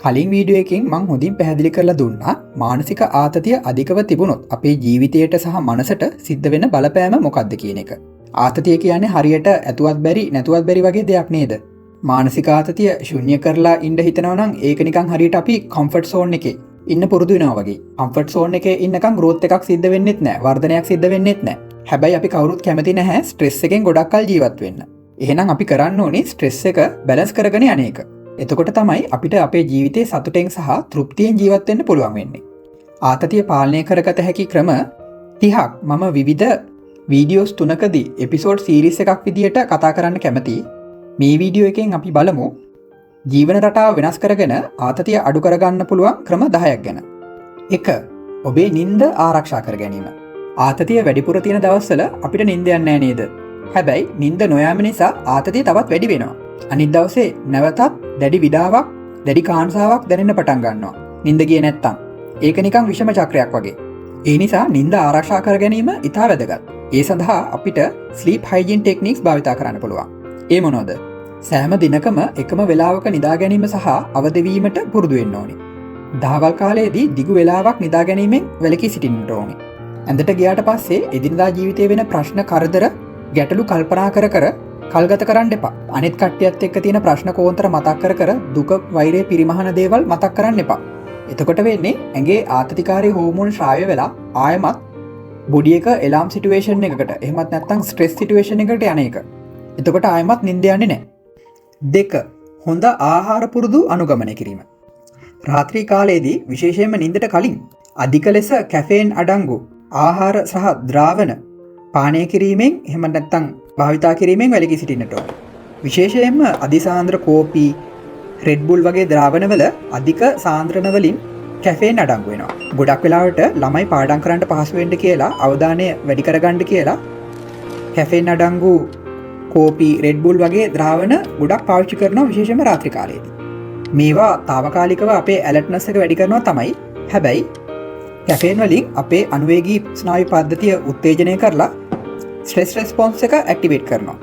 කලින් වීඩියෝ එකෙන් මං හොඳින් පැහැදිලි කරලා දුන්නා මානසික ආතතිය අධිකව තිබුණොත් අපේ ජීවිතයට සහ මනසට සිද්ධ වෙන බලපෑම මොකක්ද කියන එක. ආතතිය කියන්නේ හරියට ඇතුවත් බැරි නැතුවත් බැරි වගේ දෙයක් නේද? මානසික ආතතිය ශුන්‍ය කරලා ඉන්න හිතනවා නම් ඒක නිකන් හරියට අපි කම්ෆර්ට් සෝන් එකේ ඉන්න පුරුදු වෙනවා වගේ. කම්ෆර්ට් සෝන් එකේ ඉන්නකම් ග්‍රෝත් එකක් සිද්ධ වෙන්නෙත් නෑ, වර්ධනයක් සිද්ධ වෙන්නෙත් නෑ. හැබැයි අපි කවුරුත් කැමති නැහැ ස්ට්‍රෙස් එකෙන් ගොඩක් කල් ජීවත් වෙන්න. එහෙනම් අපි කරන්න ඕනේ ස්ට්‍රෙස් එක බැලන්ස් කරගෙන යන එක. එතකොට තමයි අපිට අපේ ජීවිතේ සතුටෙන් සහ තෘප්තියෙන් ජීවත් වෙන්න පුළුවන් වෙන්නේ. ආතතිය පාලනය කරගත හැකි ක්‍රම 30ක් මම විවිධ වීඩියෝස් තුනකදී එපිසෝඩ් සීරීස් එකක් විදියට කතා කරන්න කැමතියි. මේ වීඩියෝ එකෙන් අපි බලමු ජීවන රටාව වෙනස් කරගෙන ආතතිය අඩු කරගන්න පුළුවන් ක්‍රම 10ක් ගැන. 1. ඔබේ නිින්ද ආරක්ෂා කර ගැනීම. ආතතිය වැඩිපුර තියෙන දවස්වල අපිට නිින්ද යන්නේ නෑ නේද? හැබැයි නිින්ද නොයාම නිසා ආතතිය තවත් වැඩි වෙනවා. අනිත් දවසේ නැවතත් දැඩි විඩාවක්, දැඩි කාංසාවක් දැනෙන්න පටන් ගන්නවා. නිින්ද ගියේ නැත්තම්. ඒක නිකන් විෂම චක්‍රයක් වගේ. ඒ නිසා නිින්ද ආරක්ෂා කර ගැනීම ඉතා වැදගත්. ඒ සඳහා අපිට ස්ලීප් හයිජීන් ටෙක්නික්ස් භාවිතා කරන්න පුළුවන්. ඒ මොනවද? සෑම දිනකම එකම වෙලාවක නිදා ගැනීම සහ අවදි වීමට පුරුදු වෙන්න ඕනේ. දහවල් කාලයේදී දිගු වෙලාවක් නිදා ගැනීමෙන් වැළකී සිටින්නට ඕනේ. ඇඳට ගියාට පස්සේ එදිනදා ජීවිතයේ වෙන ප්‍රශ්න, කරදර, ගැටලු කල්පනා කර කර කල්ගත කරන්න එපා. අනිත් කට්ටියත් එක්ක තියෙන ප්‍රශ්න කෝන්තර මතක් කර කර දුක, වෛරය පිරිමහන දේවල් මතක් කරන්න එපා. එතකොට වෙන්නේ ඇඟේ ආතතිකාරී හෝමෝන් ශ්‍රාව්‍ය වෙලා ආයමත් බොඩි එක එලාම් සිටුේෂන් එකකට, එහෙමත් නැත්නම් ස්ට්‍රෙස් සිටුේෂන් එකකට යන එක. එතකොට ආයමත් නිින්ද යන්නේ නැහැ. 2. හොඳ ආහාර පුරුදු අනුගමනය කිරීම. රාත්‍රී කාලයේදී විශේෂයෙන්ම නිින්දට කලින් අධික ලෙස කැෆේන් අඩංගු ආහාර සහ ද්‍රාවණ පානය කිරීමෙන්, එහෙම නැත්නම් භාවිතා කිරීමෙන් වැළකී සිටින්නට ඕන. විශේෂයෙන්ම අධිසාන්ද්‍ර කෝපි, රෙඩ් බුල් වගේ ද්‍රාවණවල අධික සාන්ද්‍රණ වලින් කැෆේන් අඩංගු වෙනවා. ගොඩක් වෙලාවට ළමයි පාඩම් කරන්න පහසු වෙන්න කියලා, අවධානය වැඩි කරගන්න කියලා කැෆේන් අඩංගු කෝපි, රෙඩ් බුල් වගේ ද්‍රාවණ ගොඩක් පාවිච්චි කරනවා විශේෂයෙන්ම රාත්‍රී කාලයේදී. මේවා තාවකාලිකව අපේ ඇලර්ට්නස් එක වැඩි කරනවා තමයි. හැබැයි කැෆේන් වලින් අපේ අනුවේගී ස්නායු පද්ධතිය උත්තේජනය කරලා ස්ට්‍රෙස් රෙස්පොන්ස් එක ඇක්ටිවේට් කරනවා.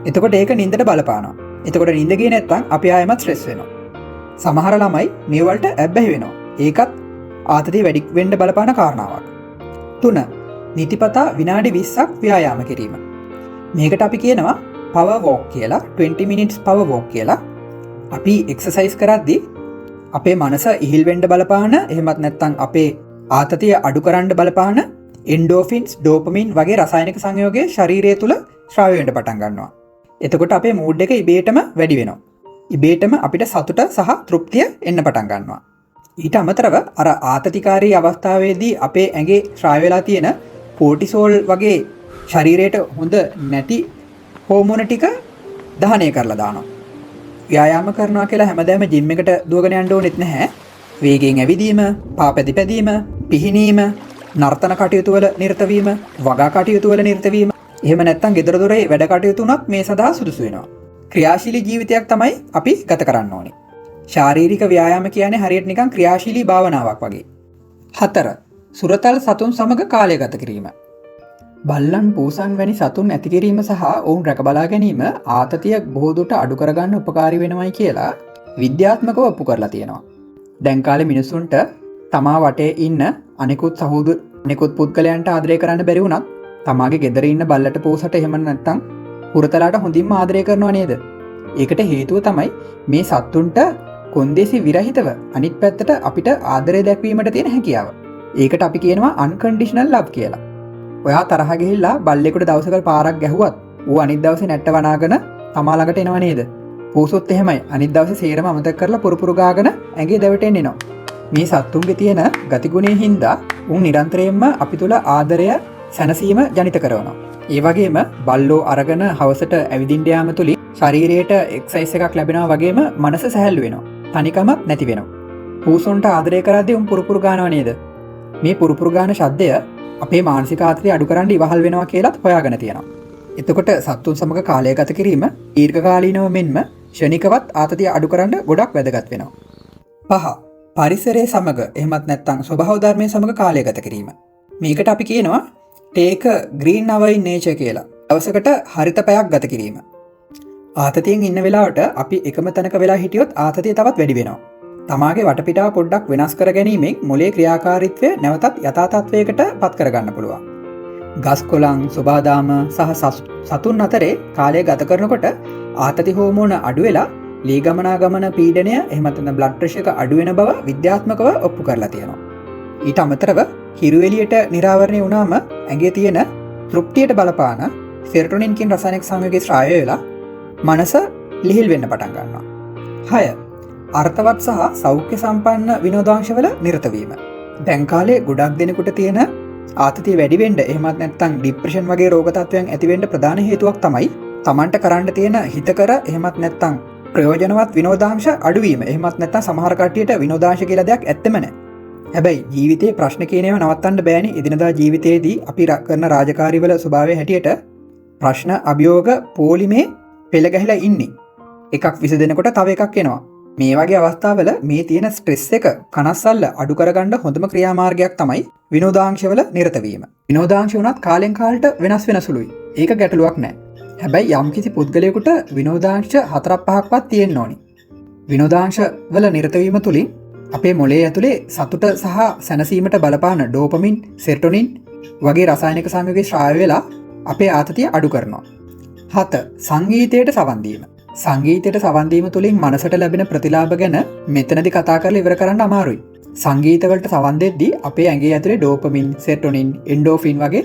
එතකොට ඒක නින්දට බලපානවා. එතකොට නින්ද ගියේ නැත්නම් අපි ආයෙමත් ස්ට්‍රෙස් වෙනවා. සමහර ළමයි මේ වලට ඇබ්බැහි වෙනවා. ඒකත් ආතතිය වැඩි වෙන්න බලපාන කාරණාවක්. 3. නිතිපතා විනාඩි 20ක් ව්‍යායාම කිරීම. මේකට අපි කියනවා පවර් වෝක් කියලා, 20 minutes power walk කියලා. අපි එක්සර්සයිස් කරද්දී අපේ මනස ඉහිල් වෙන්න බලපාන, එහෙමත් නැත්නම් අපේ ආතතිය අඩු කරන්න බලපාන එන්ඩෝෆින්ස්, ඩෝපමින් වගේ රසායනික සංයෝගය ශරීරය තුළ ශ්‍රාව්‍ය වෙන්න පටන් ගන්නවා. එතකොට අපේ මූඩ් එක ඉබේටම වැඩි වෙනවා. ඉබේටම අපිට සතුට සහ තෘප්තිය එන්න පටන් ගන්නවා. ඊට අමතරව අර ආතතිකාරී අවස්ථාවේදී අපේ ඇඟේ ශ්‍රාව්‍ය වෙලා තියෙන කෝටිසෝල් වගේ ශරීරයට හොඳ නැති හෝමෝන ටික දහනය කරලා දානවා. ව්‍යායාම කරනවා කියලා හැමදාම ජිම් එකට දුවගෙන යන්න ඕනෙත් නැහැ. වේගයෙන් ඇවිදීම, පා පැදි පැදීම, පිහිනීම, නර්තන කටයුතු වල නිරත වීම, වගා කටයුතු වල නිරත වීම, එහෙම නැත්නම් ගෙදර දොරේ වැඩ කටයුතු උනත් මේ සඳහා සුදුසු වෙනවා. ක්‍රියාශීලී ජීවිතයක් තමයි අපි ගත කරන්න ඕනේ. ශාරීරික ව්‍යායාම කියන්නේ හරියට නිකන් ක්‍රියාශීලී භාවනාවක් වගේ. 4. සුරතල් සතුන් සමග කාලය ගත කිරීම. බල්ලන්, පූසන් වැනි සතුන් ඇති කිරීම සහ ඔවුන් රැක බලා ගැනීම ආතතිය බොහෝ දුරට අඩු කරගන්න උපකාරී වෙනවයි කියලා විද්‍යාත්මකව ඔප්පු කරලා තියෙනවා. දැන් කාලේ මිනිසුන්ට තමා වටේ ඉන්න අනෙකුත් සහෝදර, අනෙකුත් පුද්ගලයන්ට ආදරය කරන්න බැරි වුණත් තමාගේ ගෙදර ඉන්න බල්ලට, පූසට, එහෙම නැත්නම් හුරතලාට හොඳින්ම ආදරය කරනවා නේද? ඒකට හේතුව තමයි මේ සත්තුන්ට කොන්දේසි විරහිතව අනිත් පැත්තට අපිට ආදරය දැක්වීමට තියෙන හැකියාව. ඒකට අපි කියනවා අන්කන්ඩිෂනල් ලව් කියලා. ඔයා තරහ ගිහිල්ලා බල්ලෙකුට දවසකට පාරක් ගැහුවත් ඌ අනිත් දවසේ නැට්ට වනාගෙන තමා ළඟට එනවා නේද? පූසොත් එහෙමයි. අනිත් දවසේ සේරම අමතක කරලා පුරුපුරු ගාගෙන ඇඟේ දැවටෙන්න එනවා. මේ සත්තුන්ගේ තියෙන ගතිගුණය හින්දා උන් නිරන්තරයෙන්ම අපි තුළ ආදරය, සැනසීම ජනිත කරනවා. ඒ වගේම බල්ලෝ අරගෙන හවසට ඇවිදින්න යාම තුලින් ශරීරයට එක්සර්සයිස් එකක් ලැබෙනවා වගේම මනස සැහැල්ලු වෙනවා. තනිකමක් නැති වෙනවා. පූසොන්ට ආදරය කරද්දී උන් පුරුපුරු ගානවා නේද? මේ පුරුපුරු ගාන ශබ්දය අපේ මානසික ආතතිය අඩු කරන්න ඉවහල් වෙනවා කියලත් හොයාගෙන තියෙනවා. එතකොට සත්තුන් සමග කාලය ගත කිරීම දීර්ඝකාලීනව මෙන්ම ක්ෂණිකවත් ආතතිය අඩු කරන්න ගොඩක් වැදගත් වෙනවා. 5. පරිසරය සමග, එහෙමත් නැත්නම් ස්වභාව ධර්මය සමග කාලය ගත කිරීම. මේකට අපි කියනවා take a green hour in nature කියලා. දවසකට හරිත පැයක් ගත කිරීම. ආතතියෙන් ඉන්න වෙලාවට අපි එකම තැනක වෙලා හිටියොත් ආතතිය තවත් වැඩි වෙනවා. තමාගේ වටපිටාව පොඩ්ඩක් වෙනස් කර ගැනීමෙන් මොලේ ක්‍රියාකාරීත්වය නැවතත් යථා තත්ත්වයකට පත් කරගන්න පුළුවන්. ගස් කොළන්, සොබාදාම සහ සතුන් අතරේ කාලය ගත කරනකොට ආතති හෝමෝන අඩු වෙලා ලී ගමනාගමන පීඩනය එහෙමත් නැත්නම් බ්ලඩ් ප්‍රෙෂර් එක අඩු වෙන බව විද්‍යාත්මකව ඔප්පු කරලා තියෙනවා. ඊට අමතරව හිරු එළියට නිරාවරණය වුණාම ඇඟේ තියෙන තෘප්තියට බලපාන සෙරටොනින් කියන රසායනික සංයෝගයේ ශ්‍රාවය වෙලා මනස ලිහිල් වෙන්න පටන් ගන්නවා. 6. අර්ථවත් සහ සෞඛ්‍ය සම්පන්න විනෝදාංශවල නිරත වීම. දැන් කාලේ ගොඩක් දෙනෙකුට තියෙන ආතතිය වැඩි වෙන්න එහෙමත් නැත්නම් ડિප්‍රෙෂන් වගේ රෝග තත්ත්වයන් ඇති වෙන්න ප්‍රධාන හේතුවක් තමයි තමන්ට කරන්න තියෙන හිතකර එහෙමත් නැත්නම් ප්‍රයෝජනවත් විනෝදාංශ අඩුවීම. එහෙමත් නැත්නම් සමහර කට්ටියට විනෝදාංශ කියලා දෙයක් ඇත්තෙම නැහැ. හැබැයි ජීවිතේ ප්‍රශ්න කියන ඒවා නවත්තන්න බෑනේ. එදිනදා ජීවිතයේදී අපි කරන රාජකාරිවල ස්වභාවය හැටියට ප්‍රශ්න අභියෝග පොලිමේ පෙළ ගැහිලා ඉන්නේ. එකක් විසඳෙනකොට තව එකක් එනවා. මේ වගේ අවස්ථාවල මේ තියෙන ස්ට්‍රෙස් එක කනස්සල්ල අඩු කරගන්න හොඳම ක්‍රියාමාර්ගයක් තමයි විනෝදාංශවල නිරත වීම. විනෝදාංශ වුණත් කාලෙන් කාලට වෙනස් වෙන සුළුයි. ඒක ගැටලුවක් නෑ. හැබැයි යම්කිසි පුද්ගලයෙකුට විනෝදාංශ 4ක් 5ක්වත් තියෙන්න ඕනි. විනෝදාංශවල නිරත වීම තුලින් අපේ මොලේ ඇතුලේ සතුට සහ සැනසීමට බලපාන ඩෝපමින්, සෙරටොනින් වගේ රසායනික සංයෝගයේ ශ්‍රාවය වෙලා අපේ ආතතිය අඩු කරනවා. 7. සංගීතයට සවන් දීම. සංගීතයට සවන් දීම තුලින් මනසට ලැබෙන ප්‍රතිලාභ ගැන මෙතනදි කතා කරලා ඉවර කරන්න අමාරුයි. සංගීතවලට සවන් දෙද්දී අපේ ඇඟේ ඇතුලේ ඩෝපමින්, සෙරටොනින්, එන්ඩෝෆින් වගේ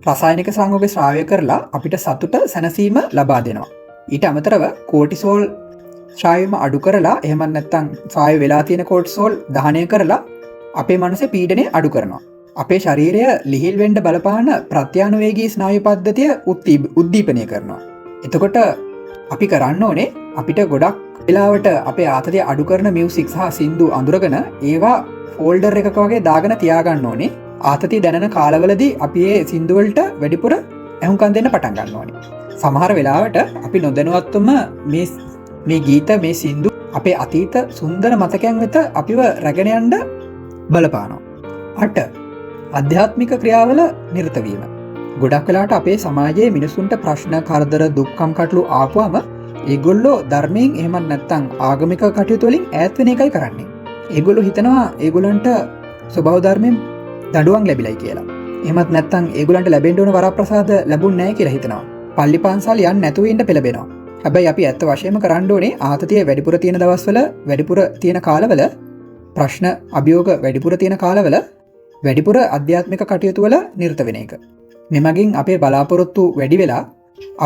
රසායනික සංයෝග ශ්‍රාවය කරලා අපිට සතුට සැනසීම ලබා දෙනවා. ඊට අමතරව කෝටිසෝල් ශ්‍රාවයම අඩු කරලා එහෙම නැත්නම් ශ්‍රාවය වෙලා තියෙන කෝටිසෝල් දහනය කරලා අපේ මනසේ පීඩනය අඩු කරනවා. අපේ ශරීරය ලිහිල් වෙන්න බලපාන ප්‍රත්‍යානුවේගී ස්නායු පද්ධතිය උද්දීපනය කරනවා. එතකොට අපි කරන්න ඕනේ අපිට ගොඩක් වෙලාවට අපේ ආතතිය අඩු කරන මියුසික් සහ සින්දු අඳුරගෙන ඒවා ෆෝල්ඩර් එකක වගේ දාගෙන තියාගන්න ඕනේ. ආතතිය දැනෙන කාලවලදී අපි ඒ සින්දු වලට වැඩිපුර ඇහුම්කන් දෙන්න පටන් ගන්න ඕනේ. සමහර වෙලාවට අපි නොදැනුවත්වම මේ ගීත මේ සින්දු අපේ අතීත සුන්දර මතකයන් වෙත අපිව රැගෙන යන්න බලපානවා. 8. ආධ්‍යාත්මික ක්‍රියාවල නිරත වීම. ගොඩක් වෙලාවට අපේ සමාජයේ මිනිසුන්ට ප්‍රශ්න, කරදර, දුක්ඛම් කටළු ආපුවම ඒගොල්ලෝ ධර්මයෙන් එහෙමත් නැත්නම් ආගමික කටයුතු වලින් ඈත් වෙන එකයි කරන්නේ. ඒගොල්ලෝ හිතනවා ඒගොල්ලන්ට ස්වභාව ධර්මයෙන් දඬුවම් ලැබිලයි කියලා. එහෙමත් නැත්නම් ඒගොල්ලන්ට ලැබෙන්න ඕන වරප්‍රසාද ලැබුණ නැහැ කියලා හිතනවා. පල්ලි පන්සල් යන්න නැතුව ඉන්න පෙළඹෙනවා. හැබැයි අපි ඇත්ත වශයෙන්ම කරන්න ඕනේ ආතතිය වැඩිපුර තියෙන දවස්වල, වැඩිපුර තියෙන කාලවල, ප්‍රශ්න අභියෝග වැඩිපුර තියෙන කාලවල වැඩිපුර ආධ්‍යාත්මික කටයුතු වල නිරත වෙන එක. මෙමගින් අපේ බලාපොරොත්තු වැඩි වෙලා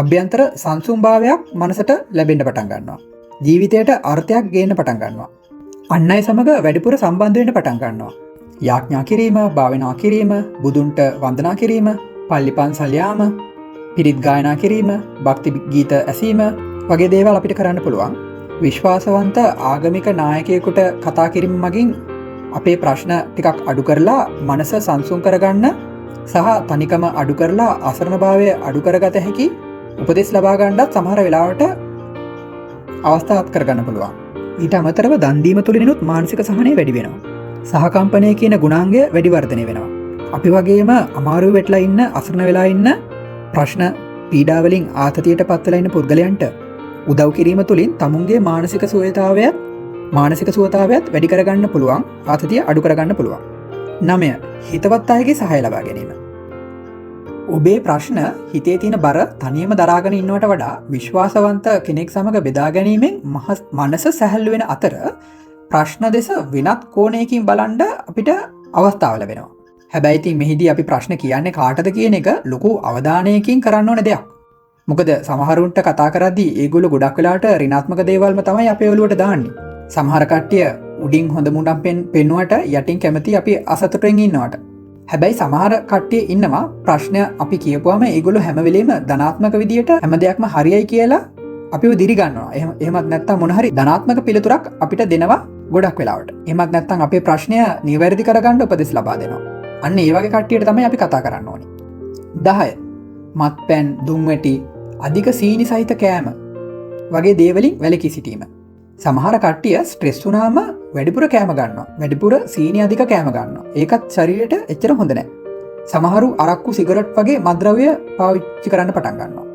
අභ්‍යන්තර සංසුන්භාවයක් මනසට ලැබෙන්න පටන් ගන්නවා. ජීවිතයට අර්ථයක් ගේන්න පටන් ගන්නවා. අන් අය සමග වැඩිපුර සම්බන්ධ වෙන්න පටන් ගන්නවා. යාඥා කිරීම, භාවනා කිරීම, බුදුන්ට වන්දනා කිරීම, පල්ලි පන්සල් යාම, පිරිත් ගායනා කිරීම, භක්ති ගීත ඇසීම වගේ දේවල් අපිට කරන්න පුළුවන්. විශ්වාසවන්ත ආගමික නායකයෙකුට කතා කිරීම මගින් අපේ ප්‍රශ්න ටිකක් අඩු කරලා මනස සංසුන් කරගන්න සහ තනිකම අඩු කරලා අසරණභාවය අඩු කරගත හැකි උපදෙස් ලබා ගන්නත් සමහර වෙලාවට අවස්ථා අත් කරගන්න පුළුවන්. ඊට අමතරව දන් දීම තුළිනුත් මානසික සහනය වැඩි වෙනවා. සහකම්පනය කියන ගුණාංගය වැඩි වර්ධනය වෙනවා. අපි වගේම අමාරු වෙట్లా ඉන්න, අසරණ වෙලා ඉන්න, ප්‍රශ්න පීඩා වලින් ආතතියට පත් වෙලා ඉන්න පුද්ගලයන්ට උදව් කිරීම තුළින් තමුන්ගේ මානසික සුවතාවයත් වැඩි කරගන්න පුළුවන්, ආතතිය අඩු කරගන්න පුළුවන්. 9. හිතවත් අයගේ සහාය ලබා ගැනීම. ඔබේ ප්‍රශ්න හිතේ තියෙන බර තනියම දරාගෙන ඉන්නවට වඩා විශ්වාසවන්ත කෙනෙක් සමග බෙදා ගැනීමෙන් මනස සැහැල්ලු වෙන අතර ප්‍රශ්න දෙස වෙනත් කෝණයකින් බලන්න අපිට අවස්ථාව ලැබෙනවා. හැබැයි ඉතින් මෙහිදී අපි ප්‍රශ්න කියන්නේ කාටද කියන එක ලොකු අවධානයකින් කරන්න ඕන දෙයක්. මොකද සමහරුන්ට කතා කරද්දී ඒගොල්ලෝ ගොඩක් වෙලාවට ඍණාත්මක දේවල්ම තමයි අපේ ඔළුවට දාන්නේ. සමහර කට්ටිය උඩින් හොඳ මුණක් පෙන්නුවට යටින් කැමති අපි අසතුටෙන් ඉන්නවට. හැබැයි සමහර කට්ටිය ඉන්නවා ප්‍රශ්න අපි කියපුවම ඒගොල්ලෝ හැම වෙලේම ධනාත්මක විදියට හැම දෙයක්ම හරියයි කියලා අපිව දිරි ගන්නවා. එහෙමත් නැත්නම් මොන හරි ධනාත්මක පිළිතුරක් අපිට දෙනවා ගොඩක් වෙලාවට. එහෙමත් නැත්නම් අපේ ප්‍රශ්නය නිවැරදි කරගන්න උපදෙස් ලබා දෙනවා. අන්න ඒ වගේ කට්ටියට තමයි අපි කතා කරන්න ඕනේ. 10. මත්පැන්, දුම්වැටි, අධික සීනි සහිත කෑම වගේ දේවලින් වැළකී සිටීම. සමහර කට්ටිය ස්ට්‍රෙස් වුණාම වැඩිපුර කෑම ගන්නවා. වැඩිපුර සීනි අධික කෑම ගන්නවා. ඒකත් ශරීරයට එච්චර හොඳ නෑ. සමහරු අරක්කු, සිගරට් වගේ මත්ද්‍රව්‍ය පාවිච්චි කරන්න පටන් ගන්නවා.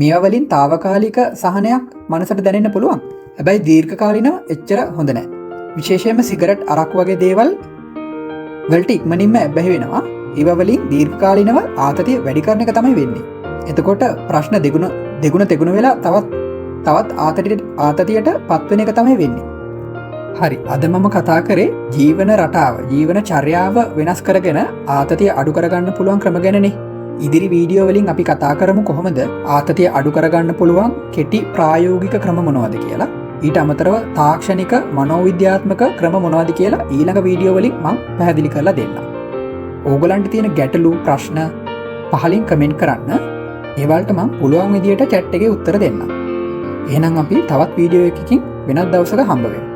මේවා වලින් తాවකාලික සහනයක් මනසට දැනෙන්න පුළුවන්. හැබැයි දීර්ඝකාලීනව එච්චර හොඳ නෑ. විශේෂයෙන්ම සිගරට්, අරක්කු වගේ දේවල් වලට ඉක්මනින්ම ඇබ්බැහි වෙනවා. ඒවා වලින් දීර්ඝකාලීනව ආතතිය වැඩි කරන එක තමයි වෙන්නේ. එතකොට ප්‍රශ්න දෙගුණ දෙගුණ තෙගුණ වෙලා තවත් තවත් ආතතියට පත්වෙන එක තමයි වෙන්නේ. හරි, අද මම කතා කරේ ජීවන රටාව, ජීවන චර්යාව වෙනස් කරගෙන ආතතිය අඩු කරගන්න පුළුවන් ක්‍රම ගැනනේ. ඉදිරි වීඩියෝ වලින් අපි කතා කරමු කොහොමද ආතතිය අඩු කරගන්න පුළුවන් කෙටි ප්‍රායෝගික ක්‍රම මොනවද කියලා. ඊට අමතරව තාක්ෂණික මනෝවිද්‍යාත්මක ක්‍රම මොනවද කියලා ඊළඟ වීඩියෝ වලින් මං පැහැදිලි කරලා දෙන්නම්. ඕගලන්ට තියෙන ගැටලු ප්‍රශ්න පහලින් කමෙන්ට් කරන්න. ඒවලට මං පුළුවන් විදියට චැට් එකේ උත්තර දෙන්නම්. එහෙනම් අපි තවත් වීඩියෝ එකකින් වෙනත් දවසක හම්බ වෙමු.